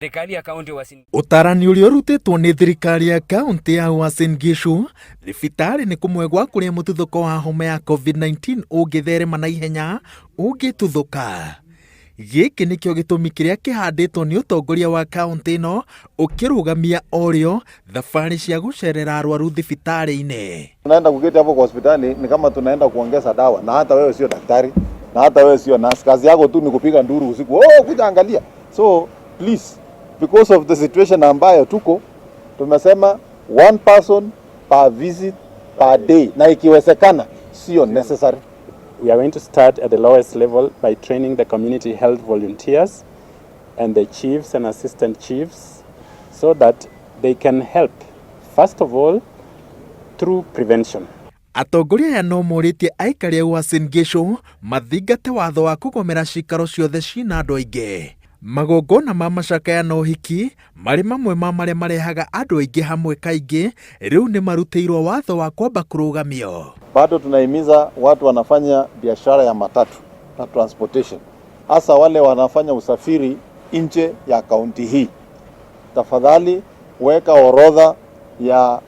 Serikali ya kaunti Uasin Ũtarani ũrĩa ũrutĩtwo nĩ thirikari ya kaunti ya Uasin Gishu, thibitarĩ nĩ kũmwe gwa kũrĩa mũtuthũko wa homa ya COVID-19 ũngĩtherema na ihenya ũngĩtuthũka. Gĩkĩ nĩkĩo gĩtũmi kĩrĩa kĩhandĩtwo nĩ ũtongoria wa kaunti ĩno ũkĩrũgamia orĩo thabarĩ cia gũcerera arwaru thibitarĩ-inĩ. Tunaenda kuketi hapo kwa hospitali ni kama tunaenda kuongeza dawa, na hata wewe sio daktari, na hata wewe sio nurse. Kazi yako tu ni kupiga nduru usiku, oh, kuja angalia. So please, because of the situation ambayo tuko, tumesema one person per visit per day, na ikiwezekana sio necessary. We are going to start at the lowest level by training the community health volunteers and the chiefs and assistant chiefs so that they can help, first of all, through prevention. Atongoria aya no morĩtie aikari a Uasin Gishu mathingate watho wa kũgomera cikaro ciothe cina andũ aingĩ. Magongona ma macakaya na ũhiki marĩ mamwe ma marĩa marehaga andũ aingĩ hamwe kaingĩ rĩu nĩ marutĩirwo watho wa kwamba kũrũgamio. Bado tunahimiza watu wanafanya biashara ya matatu na transportation, hasa wale wanafanya usafiri nje ya kaunti hii. Tafadhali weka orodha ya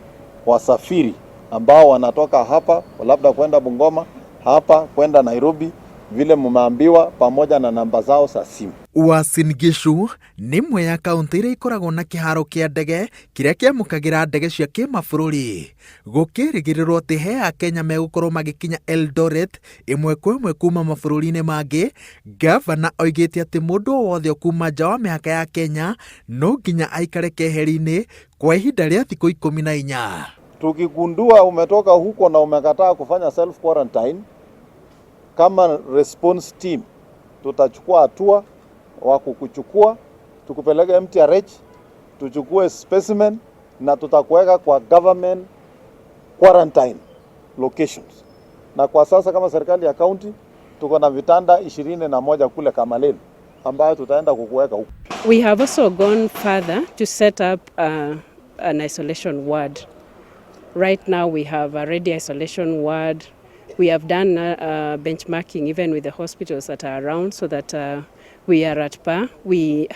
wasafiri ambao wanatoka hapa labda kwenda Bungoma, hapa kwenda Nairobi, vile mmeambiwa, pamoja na namba zao za simu. Uasin Gishu nĩ ĩmwe ya kaunti iria ikoragwo na kĩharo kĩa ndege kĩrĩa kĩamũkagĩra ndege cia kĩmabũrũri. Gũkĩrĩgĩrĩrwo atĩ he Akenya megũkorwo magĩkinya Eldoret ĩmwe kwa ĩmwe kuma mabũrũri-inĩ mangĩ, ngavana oigĩte atĩ mũndũ o wothe ũkuma nja wa mĩhaka ya Kenya no nginya aikare keheri-inĩ kwa ihinda rĩa thikũ 14. Tukigundua umetoka huko na umekataa kufanya self quarantine, kama response team tutachukua hatua wa kukuchukua tukupeleke MTRH, tuchukue specimen na tutakuweka kwa government quarantine locations. Na kwa sasa kama serikali ya county tuko na vitanda 21 kule Kamalelu ambayo tutaenda kukuweka huko. We have also gone further to set up an isolation ward. Right now we have a ready isolation ward. We have done benchmarking even with the hospitals that are around so that we are at par. We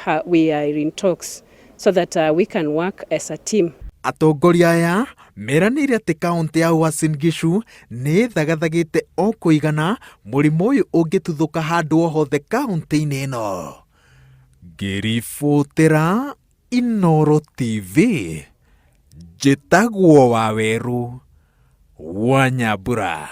are in talks so that we can work as a team. Atongoria aya meranĩire atĩ kaunti ya Uasin Gishu nĩ ĩthagathagĩte o kũigana mũrimũ ũyũ ũngĩtuthũka handũ o hothe kaunti-inĩ ĩno. Ngĩribotera Inooro TV, njĩtagwo Wawerũ wa Nyambura.